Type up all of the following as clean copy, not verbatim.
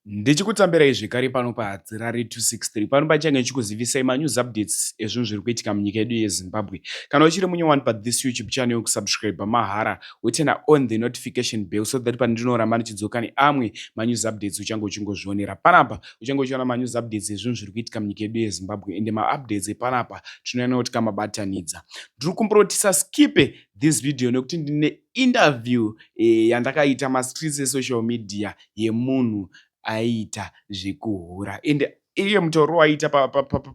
Ndichikutambirai zvekare pano paHadzirare 263 pano pachange ndichikuzivisai manews updates ezvinhu zviri kuitika munyika yedu yeZimbabwe. Kana uchiri munyowani pathis YouTube channel kusubscribe mahara woturn on the notification bell so that pandinoramba ndichidzoka neamwe manews updates uchange uchingozvionera. Panapa uchange uchiona manews updates ezvinhu zviri kuitika munyika yedu yeZimbabwe ende maupdates epanapa tinoona kuti kamabatanidza. Ndiri kukumbira kuti tisaskipe this video nekuti ndine interview yandakaita mastreets esocial media yemunhu aiita zvekuhura ende iye mutauro waiita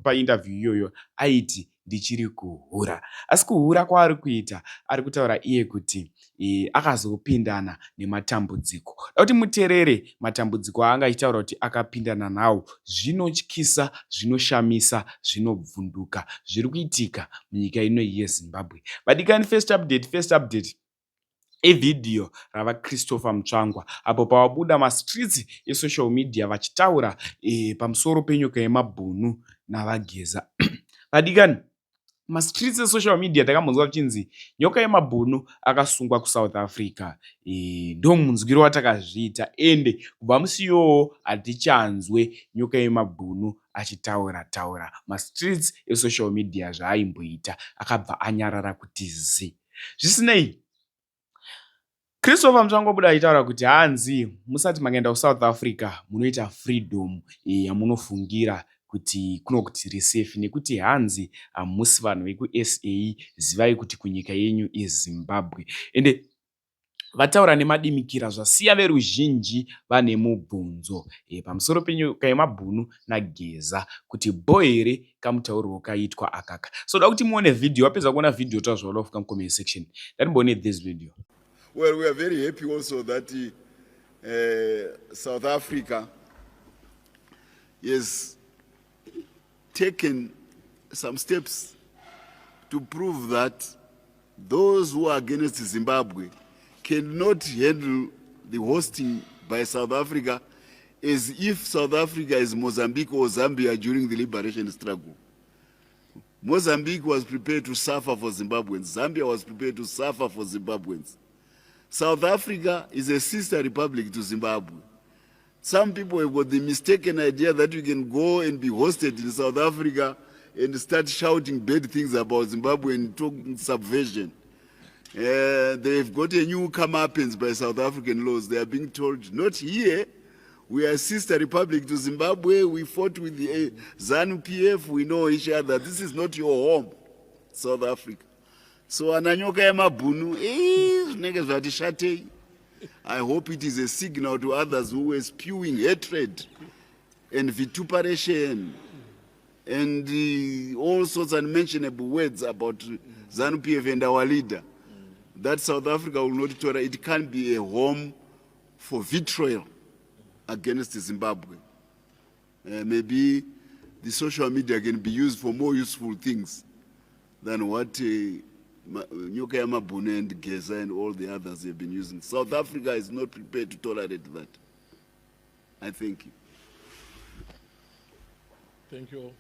painterview iyoyo aiti ndichiri kuhura asi kuhura kwaari kuita ari kutaura iye kuti akazopindana nematambudziko. Da kuti muterere matambudziko aanga achitaura kuti akapindana nawo. Zvinotyisa, zvinoshamisa, zvinobvunduka zviri kuitika munyika ino yeZimbabwe. Vadikani, first update, first update ivhidhiyo ravaChristopher Mutsvangwa apo pavabuda mastreets esocial media vachitaura pamusoro penyoka yemabhunu naVaGeza. Vadikani, mastreets esocial media takambonzwa kuchinzi nyoka yemabhunu akasungwa kuSouth Africa. Ndo munzwiro watakazviita ende kubva musi iyowo hatichanzwe nyoka yemabhunu achitaura taura mastreets esocial media zvaaimboita, akabva anyarara kuti zi. Zvisinei, Christopher Mutsvangwa buda achitaura kuti hanzi musati makaenda kuSouth Africa munoita freedom yamunofungira kuti kuno kuti safe nekuti hanzi hamusi vanhu vekuSA, zivai kuti kunyika yenyu yeZimbabwe. Ende vataura nemadimikira zvasiya veruzhinji vane mubvunzo pamusoro penyoka yemabhunu naGeza kuti bho here kamutaurirwo kaitwa akaka. So da kuti muone vhidhiyo, wapedza kuona vhidhiyo taura zvaunoda kufunga mucomment section. Ndatimboone this video. Well, we are very happy also that South Africa has taken some steps to prove that those who are against Zimbabwe cannot handle the hosting by South Africa as if South Africa is Mozambique or Zambia during the liberation struggle. Mozambique was prepared to suffer for Zimbabweans. Zambia was prepared to suffer for Zimbabweans. South Africa is a sister republic to Zimbabwe. Some people have got the mistaken idea that you can go and be hosted in South Africa and start shouting bad things about Zimbabwe and talking subversion. They've got a new comeuppance by South African laws. They are being told, not here. We are sister republic to Zimbabwe. We fought with the ZANU PF. We know each other. This is not your home, South Africa. So ananyoka yemabhunu, zvinenge zvati shatei. I hope it is a signal to others who were spewing hatred and vituperation and all sorts unmentionable words about ZANU PF and our leader, that South Africa will not tolerate. It can't be a home for vitriol against Zimbabwe. Maybe the social media can be used for more useful things than what Nyoka Yamabhunu and Geza and all the others have been using. South Africa is not prepared to tolerate that. I thank you. Thank you all.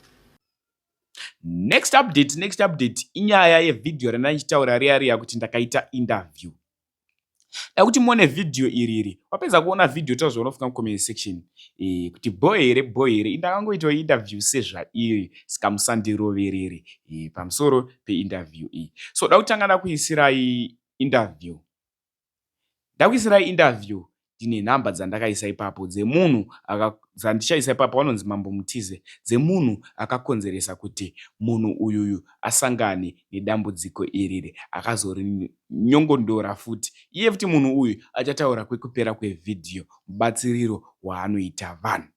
Next update, next update inyaya yevhidhiyo randandichitaura riya riya kuti ndakaita interview. Da kuti muone vhidhiyo iriri. Wapedza kuona vhidhiyo taura zvaunofunga mucomment section kuti bho here, bho here. Indakangoitawo interview sezvairi, saka musandiroverere pamusoro peinterview iyi. So da kutanga ndakuisirai interview. Ndakuisirai interview, ndine nhamba dzandakaisa ipapo dzemunhu dzandichaisa ipapo vanonzi Mambo Mutize, dzemunhu akakonzeresa kuti munhu uyuyu asangane nedambudziko iriri, akazorinyongondora futi iye futi. Munhu uyu achataura kwekupera kwevhidhiyo mubatsiriro waanoita vanhu.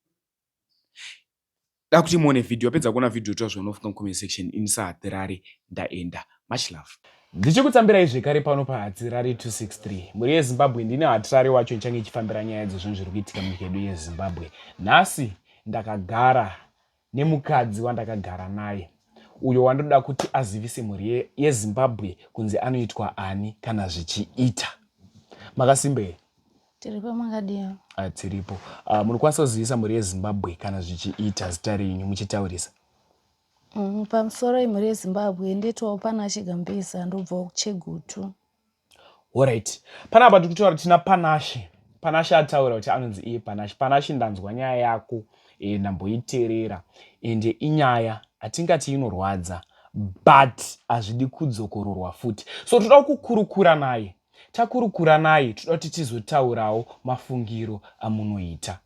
Da kuti muone vhidhiyo. Wapedza kuona vhidhiyo taura zvaunofunga mucomment section. Ini saHatirari ndaenda. Much love. Ndichikutsambirai zvekare pano paHatirari 263, mhuri yeZimbabwe. Ndine Hatirari wacho ichange ichifambira nyaya dzezvinhu zviri kuitika munyika yedu yeZimbabwe. Nhasi ndakagara nemukadzi wandakagara naye uyo wandoda kuti azivise mhuri yeZimbabwe kunzi anoitwa ani kana zvichiita. Makasimba here? Tiripo, makadiwa? Ah, tiripo. Munokwanisa kuzivisa mhuri yeZimbabwe kana zvichiita zita renyu muchitaurisa? Pamusoro imhuri yeZimbabwe, ndetwawo Panashe Gambisa, ndobvawo kuChegutu. Alright, panapa tiri kutaura tina Panashe. Panashe ataura kuti anonzi iye Panashe. Panashe ndanzwa nyaya yako e, ndamboiteerera ende inyaya hatingati inorwadza but hazvidi kudzokororwa futi. So toda kukurukura naye. Takurukura naye toda kuti tizotaurawo mafungiro amunoita.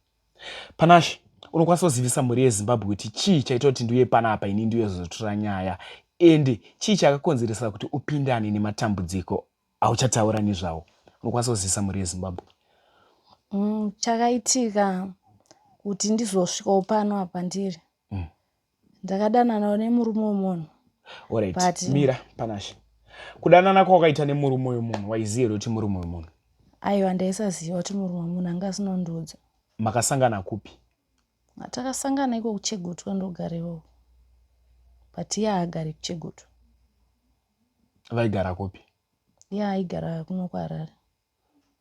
Panashe, unokwanisa kuzivisa mhuri yeZimbabwe kuti chii chaita kuti ndiuye panapa ini ndiuye kuzotora nyaya ende chii chakakonzeresa kuti upindane nematambudziko auchataura nezvawo unokwanisa kuzivisa mhuri yezimbabwe mm, chakaitika kuti ndizosvikawo pano apa ndiri mm. ndakadananawo nemurume wemunhu Alright. But, mira panashe kudanana kwawakaita nemurume wemunhu waiziva here kuti murume wemunhu aiwa ndaisaziva kuti murume wemunhu anga asina kundiudza makasangana kupi Takasangana iko kuChegutu kwandogara ikoko but iye haagari kuChegutu. Vaigara kupi? Iye aigara kuno kuHarare.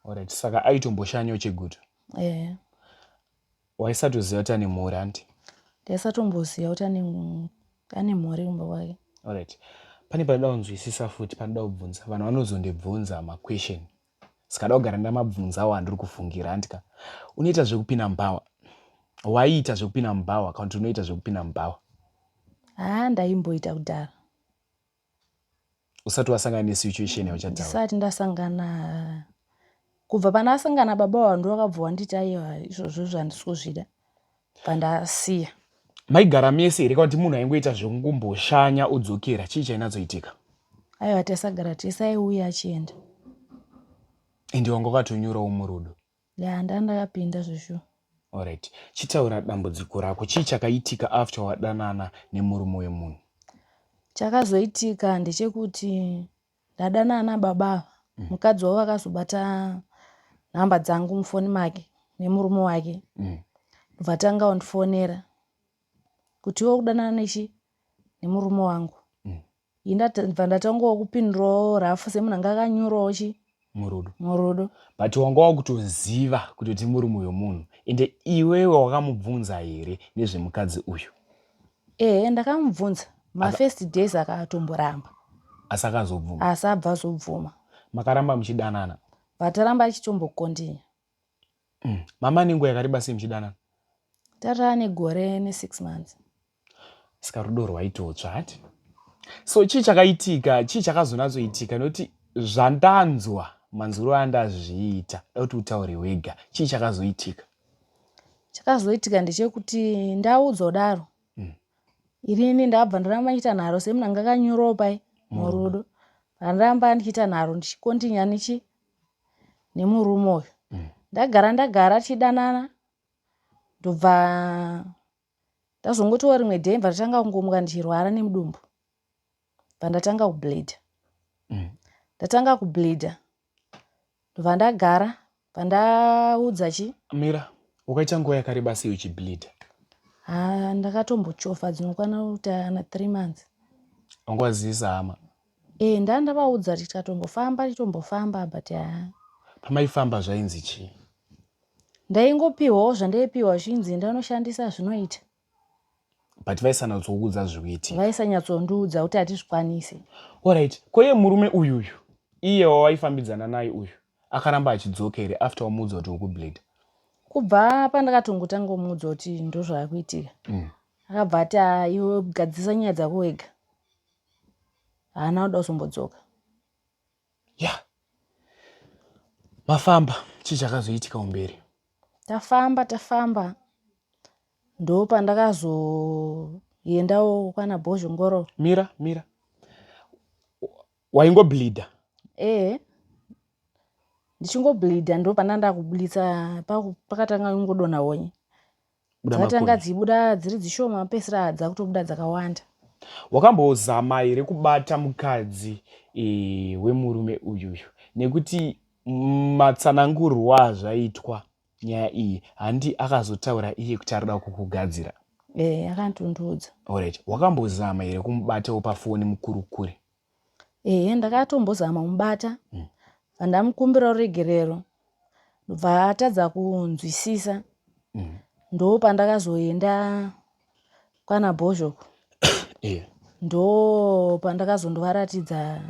Alright, saka aitomboshanyawo Chegutu? Eh. Waisatoziva kuti ane mhuri hanti? Ndaisatomboziva kuti ane mhuri kumba kwake. Alright. Pane panoda kunzwisisa futi, panoda kubvunza. Vanhu vanozondibvunza maquestion Sikada kugara ndamabvunzawo andiri kufungira handika unoita zvekupinda mubhawa waiita zvekupinda mubhawa kana kuti unoita zvekupinda mubhawa haa ndaimboita kudhara usati wasangana nesituation yauchataura ndisati ndasangana kubva pandasangana baba vangu ndovakabva wanditi aiwa izvozvo zvandisi kuzvida pandasiya maigara mese here kana kuti munhu aingoita zvekungoshanya odzokera chii chainatsoitika aiwa taisagara tese aiuya achienda ende wanga wakatonyurawo murudo ya ndaa ndakapinda zveshuwa Alright. Chitaura dambudziko rako. Chii chakaitika after wadanana nemurume wemunhu? Chakazoitika ndechekuti ndadanana nababa ava mm. mukadzi wavo akazobata nhamba dzangu mufoni make nemurume wake mm. ndobva tanga wandifonera kuti iwe kudanana nechi nemurume wangu mm. indabva ndatangawo kupindurawo rafu semunhu anga akanyurawo chi murudo murudo but wanga wakutoziva kutoti murume wemunhu ende iwewe wakamubvunza here nezvemukadzi uyu Ehe ndakamubvunza mafirst days akatomboramba. Asi akazobvuma. Asi abva azobvuma. Makaramba muchidanana? Vataramba achitombokontinya. Mm. Mama nenguva yakareba sei muchidanana? Tataa negore nesix months. Saka rudo rwaitotsva hati? So chii chakaitika, chii chakazonatsoitika nekuti zvandanzwa manzwiro andazviita da kuti utaure wega chii chakazoitika? Chakazoitika ndechekuti ndaudzwa kudaro mm. Irini ndabva ndaramba ndichiita nharo semunhu anga akanyurawo pai murudo pandaramba ndichiita nharo ndichikontinya nechi nemurume uyu mm. Ndagara ndagara tichidanana ndobva ndazongotiwo rimwe day bva ndatanga kungomuka ndichirwara nemudumbu bva ndatanga kubleeder mm. Ndatanga kubleeder ndobva ndagara bva ndaudza chi mira wakaita nguva yakareba sei uchibleeder ha ndakatombochovha dzinokwana kuti ana three months wanga wazivisa hama e ndaa ndavaudza kuti tikatombofamba titombofamba but ha pamaifamba zvainzi chii ndaingopiwawo zvandaipiwa zvinzi ndanoshandisa zvinoita but vaisanatsokuudza zvikuitika vaisanyatsondiudza kuti hatizvikwanise Alright ko iye murume uyuyu iye wawaifambidzana naye uyu akaramba achidzoka here after wamuudza kuti ukubleed kubva pandakatongotanga kumuudza kuti ndozvaakuitika mm. akabva ati ah, iwe gadzisa nyaya dzako wega haana kuda kuzombodzoka ya yeah. Mafamba chii chakazoitika kumberi tafamba tafamba ndopandakazoendawo kwana bhozhongoro mira mira waingobleeda ee ndichingobleeda ndopanda ndakubuditsa pakatanga kungodonha honye dzakatanga dzibuda dziri dzishoma pedzisira dzakutobuda dzakawanda wakambozama here kubata mukadzi e, wemurume uyuyu nekuti matsanangurwo azvaitwa nyaya iyi handi akazotaura iye kuti arida kukugadzira e, akanditondiudza alright wakambozama here kumubatawo pafoni mukurukure ehe ndakatombozama kumubata mm. vandamukumbira ruregerero ndobva atadza kunzwisisa mm. ndo pandakazoenda kwana bhozhoko yeah. ndo pandakazondovaratidza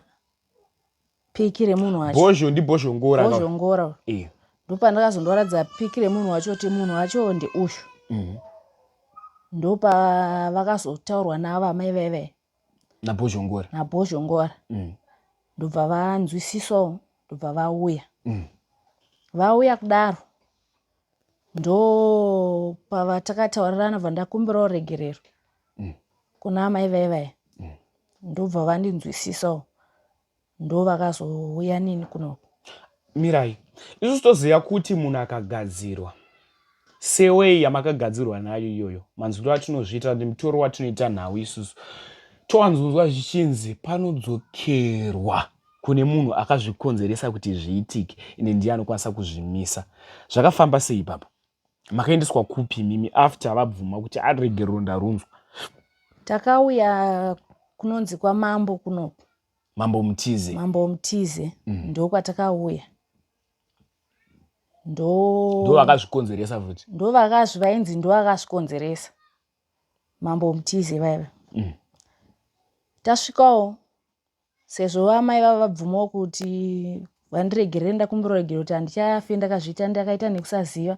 piki remunhu wacho bhozho ndibhozhongora bhozhongora yeah. Ndopandakazondoratidza piki remunhu wacho kuti munhu wacho ndeuyu. Ndopavakazotaurwa navo amai vaive. NaBhozhongora. NaBhozhongora. Ndobva vanzwisisawo ndobva vauya. Vauya kudaro ndopavatakataurirana bva ndakumbirawo regerero kuna amai vaivaya. Ndobva vandinzwisisawo ndovakazouya neni kunoku. Mirai, isusu toziva kuti munhu akagadzirwa sewei yamakagadzirwa nayo iyoyo, manzwiro atinozviita nemutoro watinoita nhau isusu towanzonzwa zvichinzi panodzokerwa kune munhu akazvikonzeresa kuti zviitike, ende ndiye anokwanisa kuzvimisa. Zvakafamba sei ipapo? Makaendeswa kupi mimi after vabvuma kuti aregerero ndarunzwa? Takauya kunonzi kwamambo kunoku. Mambo Mutize. Mambo Mutize. Ndokwatakauya. Ndo vakazvikonzeresa futi. Ndo vakazvi vainzi ndo vakazvikonzeresa. Mambo Mutize vaiva. Tasvikawo sezvo amai vava vabvumawo kuti vandiregerere ndakumbira ruregerero kuti handichafe ndakazviita ndakaita nekusaziva.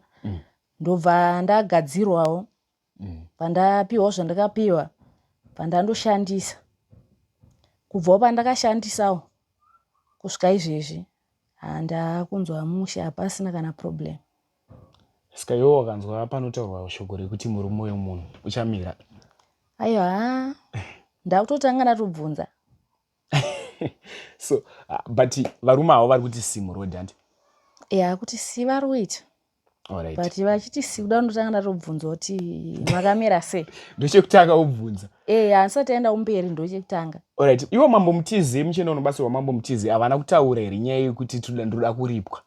Ndobva ndagadzirwawo. Pandapiwawo zvandakapiwa pandandoshandisa. Kubvawo pandakashandisawo kusvika izvezvi handakunzwa mushe hapasina kana problem. Saka iwe wakanzwa panotaurwa shoko rekuti murume wemunhu uchamira? Aiwa, ndakutotanga ndatobvunza. So but varume avo vari kuti simuroad handi? Ya, kuti si vari kuita. Alright. But vachiti si kuda ndotanga ndatobvunza kuti makamira sei. Ndochekutanga ubvunza. Eh, handisati aenda kumberi ndochekutanga. Alright, ivo Mambo Mutize muchienda unobatsirwa Mambo Mutize havana kutaura here nyaya yekuti ndoda kuripwa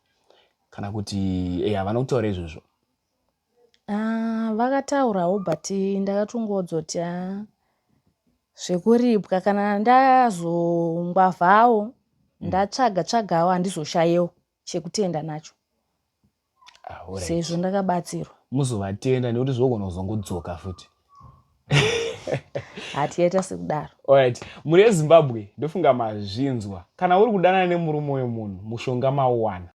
kana kuti havana kutaura izvozvo? Ah, vakataurawo but ndakatongodzoti ah, zvekuripwa kana ndazongwavhawo ndatsvaga tsvagawo handizoshayewo chekutenda nacho. Ah, sezvo ndakabatsirwa. Muzovatenda nekuti zvinogona kuzongodzoka futi. Hatiyaita sekudaro. Alright, mhuri yeZimbabwe ndofunga mazvinzwa. Kana uri kudanana nemurume wemunhu, mushonga mauwana.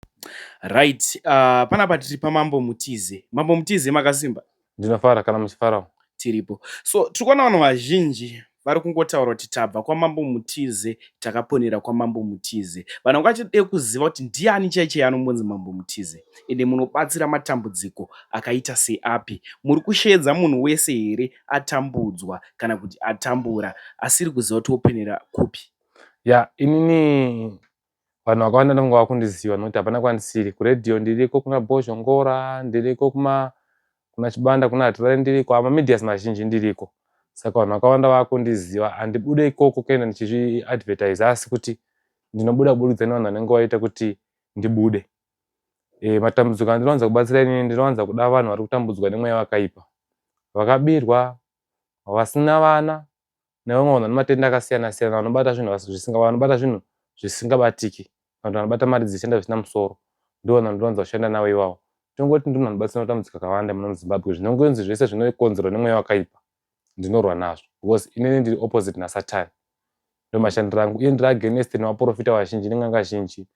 Right, panapa tiri paMambo Mutize. Mambo Mutize makasimba? Ndinofara kana muchifarawo. Tiripo. So tiri kuona vanhu vazhinji vari kungotaura kuti tabva kwaMambo Mutize, takaponera kwaMambo Mutize. Vanhu vangachide kuziva kuti ndiani chaiye anombonzi Mambo Mutize, ende munobatsira matambudziko akaita seapi? Muri kusheedza munhu wese here atambudzwa kana kuti atambura asiri kuziva kuti oponera kupi? Ya, inini vanhu vakawanda ndonga vakundiziva nokuti hapana kwandisiri. Kuredhiyo ndiriko, kuna Bhozhongora ndiriko, kuma kuna Chibanda, kuna Hatirare ndiriko, amamedias mazhinji ndiriko. Saka vanhu vakawanda vakundiziva. Handibude ikoko kuenda ndichizviadvertise, asi kuti ndinobuda kuburikidza nevanhu vanenge vaita kuti ndibude. Matambudziko andinowanza kubatsira inini, ndinowanza kuda vanhu vari kutambudzwa nemweya wakaipa, vakabirwa, vasina vana, nevamwe vanhu vane matenda akasiyana siyana, vanobata zvinhu zvisinga vanobata zvinhu zvisingabatiki, kana kuti vanobata mari dzichienda zvisina musoro. Ndivo vanhu vandinowanza kushanda navo ivavo. Tongoti ndiri munhu anobatsira matambudziko akawanda muno muZimbabwe, zvinongonzi zvese zvinokonzerwa nemweya wakaipa ndinorwa nazvo because inini ndiri opposite naSatani. Ndomashandiro angu, uye ndiri against nevaprofita vazhinji nen'anga zhinji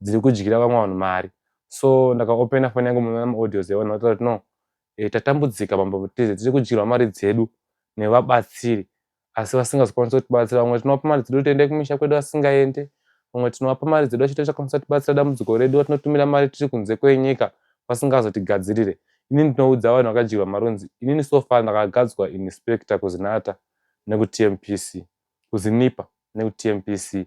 dziri kudyira vamwe vanhu mari. So ndakaopena foni yangu munoona maaudios evanhu vataura kuti no, tatambudzika Mambo Mutize, tiri kudyirwa mari dzedu nevabatsiri asi vasingazokwanisi kutibatsira. Vamwe tinovapa mari dzedu kuti endai kumisha kwedu vasingaende, vamwe tinovapa mari dzedu vachiti vachakwanisa kutibatsira dambudziko redu, vatinotumira mari tiri kunze kwenyika vasingazotigadzirire. Inini ndinoudza vanhu vakadyirwa marunzi, inini so far ndakagadzwa inspector kuZinata nekuTMPC, kuZinipa nekuTMPC.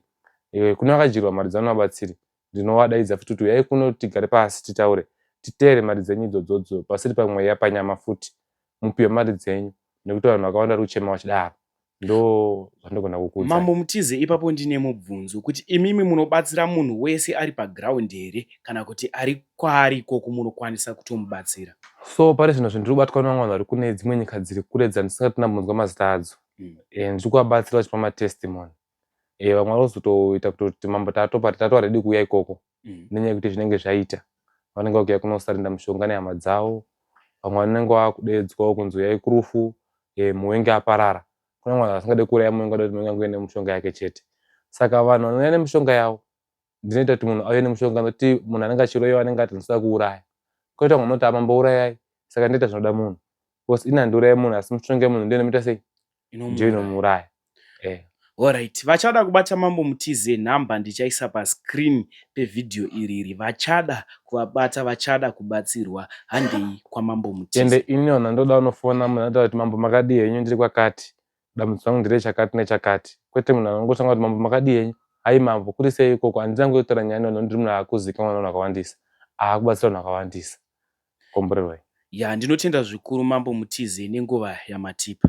Kune vakadyirwa mari dzavo nevabatsiri ndinovadaidza futi kuti uyai kuno tigare pasi titaure, titeere mari dzenyu idzodzodzo pasiri pamweya panyama futi, mupiwe mari dzenyu nekuti vanhu vakawanda vari kuchema vachidaro. Ndo zvandogona kukuudzai. Mambo Mutize, ipapo ndine mubvunzo kuti imimi munobatsira munhu wese ari paground here kana kuti ari kwaari ikoko munokwanisa kutomubatsira? So pari zvino zvinhu ndiri kubatwa nevamwe vanhu vari kune dzimwe nyika dziri kure dzandisati ndambonzwa mazita adzo. Ndiri kuvabatsira vachipa matestimony. Vamwe vari kuzotoita kutoti mambo tatopa tatova ready kuuya ikoko nenyaya yekuti zvinenge zvaita. Vanenge vakuuya kunosarenda mishonga nehama dzavo. Vamwe vanenge vakudeedzwawo kunzi uyai kurufu, muvengi aparara. Kune vamwe vanhu vasingade kuuraya muvengi vanoda kuti muvengi angoenda nemishonga yake chete. Saka vanhu vanouya nemishonga yavo Ndinoita kuti munhu auye nemushonga nokuti munhu anenge achiroyiwa anenge ati ndinoda kuuraya. Koita vamwe vanoti amambourayai saka ndinoita zvinoda munhu. Because ini handiurayi munhu asi mushonga yemunhu ndiyo inomuita sei? Ndiyo inomuuraya. Eh. Alright, vachada kubata Mambo Mutize nhamba ndichaisa pascreen pevhidhiyo iriri. Vachada kuvabata vachada kubatsirwa handei kwaMambo Mutize. Ende ini vanhu vandoda unofona munhu anotaura kuti mambo makadii henyu ndiri kwakati dambudziko rangu ndere chakati nechakati kwete munhu anongotanga kuti mambo makadii henyu hayi mambo kuri sei ikoko handina nguva yekutaura nyaya nevanhu ndiri munhu akuzikanwa nevanhu vakawandisa aakubatsira vanhu vakawandisa komborerwai. Ya ndinotenda zvikuru Mambo Mutize nenguva yamatipa.